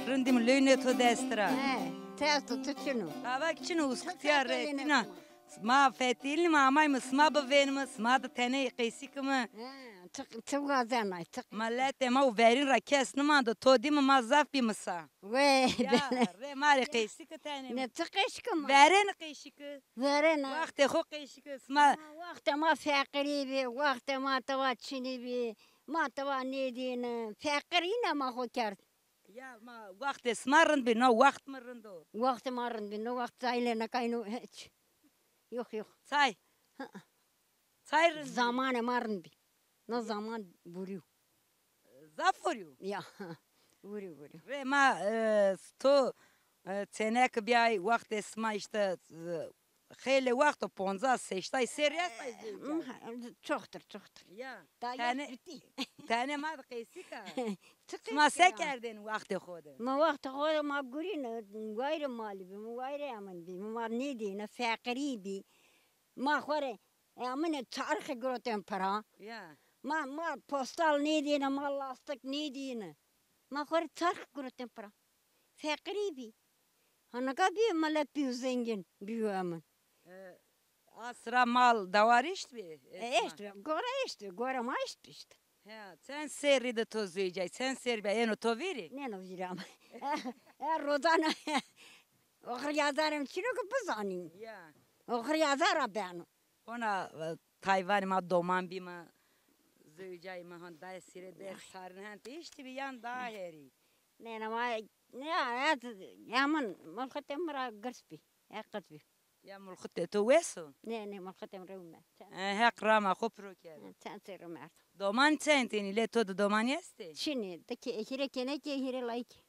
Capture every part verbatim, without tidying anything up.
Rindî mi, lewê to dest ra. He, ti esto, ti çin o. Tava ki çin o, uskutîya rê. Tîna. Ma fetelî mi, amayî mi sima bivênîme, sima de tenê qeysî kime. He, ti, ti wazenay, ti. Miletê ma û verîn ra kes nimando, to dî mi ma zaf bîme sa. Wey. Ya, rê ma rê qeysî ki tenê. Ne, ti qeysî ki ma. Verêne qeysî ki. Verêne. Waxtê xo qeysî ki. Sima. Ma waxtê ma feqirî bî, waxtê ma tewa çinî bî, ma tewa nêdîne. Feqir îne ma xo kerd. Ya ma waxtê sima rind bî, no waxt mi rind o. Waxtê ma rind bî, no waxt çay lê nekaynû hiç. Yox, yox. Çay. Hı. Çay rind bî. Zamanê ma rind bî. No zaman vurîyo. Zaf vurîyo? Ya. Vurîyo, vurîyo. Rê ma, e, to, e, çêneke bîyay, waxtê sima îşte, e, xeylê waxt o, poncas, seştay serrî estay zewicî? Çoxtir, çoxtir. Ya. Da yaş bitî. Tenê ma de qeysî ka. Sima se kerdêne waxtê xo de? Ma waxtê xo de ma gurîne, wayirê malî bîme, wayirê emin bîme, ma nêdîne, feqirî bî. Ma xo rê emine çarxî girotên pira. Ya. Ma, ma postal nêdîne, ma lastik nêdîne. Ma xo rê çarxî girotên pira. Feqirî bî. Ha nika bîyo milet bîyo zengîn, bîyo emin. E, a sira mal dewar eştbî? E, eştbî. Gore eştbî. Gore ma eştbî îşte. He, çend serrî de to zewicay? Çend serrî bî? Êno to vîrî? Nêno vîrî ama. E, e, rozana. Oxir yazarê mi çin o ki bizanî. Ya. Oxir yazar ra beno. Hona, e, tay vanê ma doman bîme, zewicayîme, han dayê sîrê des sarine hen têştî bî yan daha herî? Nê, nê, ma, ya, ya, ya min, mulxitê mi ra girs bî, ya qiz bî. Ya mulxitê to wes o? Nê, nê, mulxitê mi rew merd. E, Heq rama xo piro kerdo. E, çend serrî merdo. Doman çend tenî, lê to de domanî estê? Çinî, di ke, hîrê kênekê, hîrê layikê.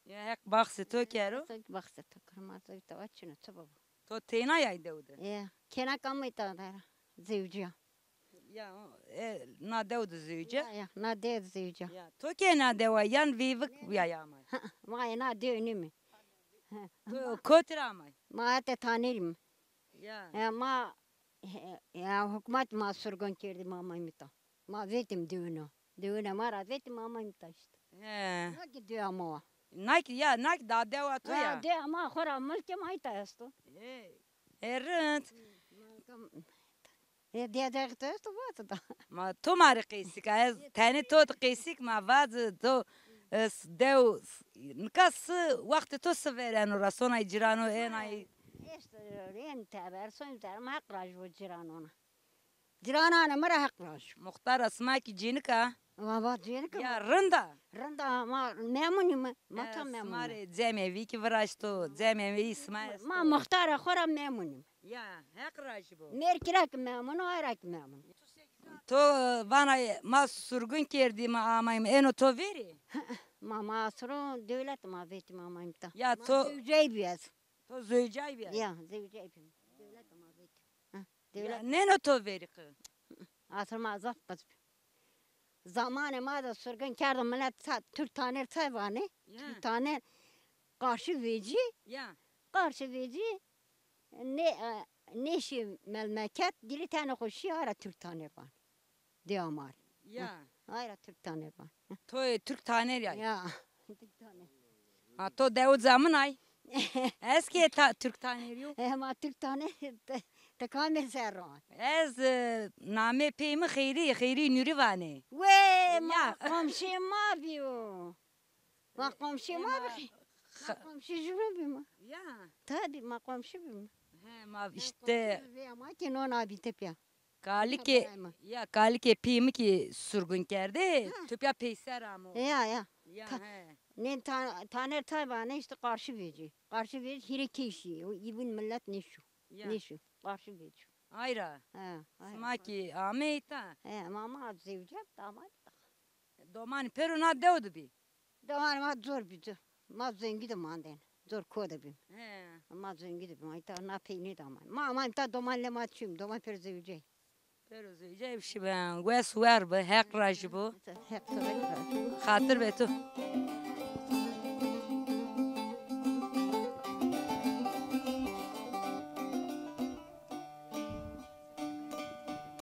Ya Heq baxsê to kero. Heq baxsê to kero. Ma zewicî tewa çin o, çi bibo? To teyna yay dew de? Ya, kêneka mi îta de ra, zewicîya. Ya, o, e, na dew de zewicîya? Ya, ya, na dew de zewicîya. Ya, to kê na dewa yan veyvik bîyay amay? Ha, ma ê na dew nîme. Ha, to kotî ra amay? Ma hetê Tanêrî me. Ya. Ya, ma, he, ya, hukmat ma surgun kerdî, ma amayme îta. Ma vetîm dewina. Dewina ma ra vetîm, amayme îta îşte. He. Na ki dewa ma wa. Na ki, ya, na ki da dewa to ya. Ha, dewa ma xo ra, milkê ma îta esto. He. E, rind. E, dewa to esto, vato da. Ma to ma rê qeysî ka, ez tenê to de qeysî ki, ma vaze to, e, s-, dew, s-, nika si, waxtê to si vereno ra, sonay cirano, ênay. Esto, ên teber, son teber, ma Heq razî bo ciranona. Cirananê mi ra Heq razî bo. Muxtar a, sima kî cênik a? Ma va cênik a. Ya rind a? Rind a, ma memnun îme. Ma ta memnun îme. Sima rê cemevî kî viraşto, cemevî sima esto. Ma muxtarê xo ra memnun îme. Ya, Heq razî bo. Mêrkî ra kî memnun o, ay ra kî memnun o. To vana ma surgun kerdîme, amayme, êno to verî? Ma, ma asiro dewlet ma vetîme, amayme ta. Ya to zewcey bî ez. To zewicay bî? Ya, zewicay bî. Dewlet ma vetî. Ha, ya, dewlet. Nêno to verî qe? Asir ma zaf qiz bî. Zamanê ma de surgun kerdo, milet ça-, Türk Tanêr çay vanê. Ya. Türk Tanêr qarşî vecî. Ya. Qarşî vecî. Nê, e, nêşî melmeket, dîlî tenê xo şî, ara Türk Tanêr vanê. Dewa ma rê. Ya. Ha, ay ra Türk Tanêr vanê. To ê Türk Tanêr ay? Ya. Türk Tanêr. Ha, to dew ca min ay. Ez kî ta-, Türk Tanêrî yo. E, ma Türk Tanêr, ti, ti kamê ser ro ay? Ez, e, namê pey mi Xeyrî, Xeyrî Nurî vanê. Wê, ma komşê ma bîyo. Ma komşê ma bî. Ma komşê jû bîme. Ya. Tabî, ma komşî bîme. He, ma îşte. Komşî vê ama kî non abîte pîya. Kalikê, ya, kalikê pîyê mi kî surgun kerdê, tu pîya peyser amo. Ya, ya. Ya, he. Nê ta-, Tanêr tay vanê, îşte qarşî vecî. Qarşî vecî hîrê key şî. Îbin milet nêşo. Ya. Nêşo. Qarşî vecî. Ay ra. He, ay ra. Sima kî amey ta. He, ma, ma zewcîyab, damat. Domanî pêro na dew de bî? Domanê ma zor bî, zor. Ma zengî de mandên. Zor ko de bîm. He. Ma zengî de bîm. Ay ta na pey nêdaman. Ma, ma ta doman lê ma çîm. Doman pêro zewcey. Pêro zewcey şî ben. Wes wer bi, Heq rajî bo. Heq to rajî bo. Xatir be to.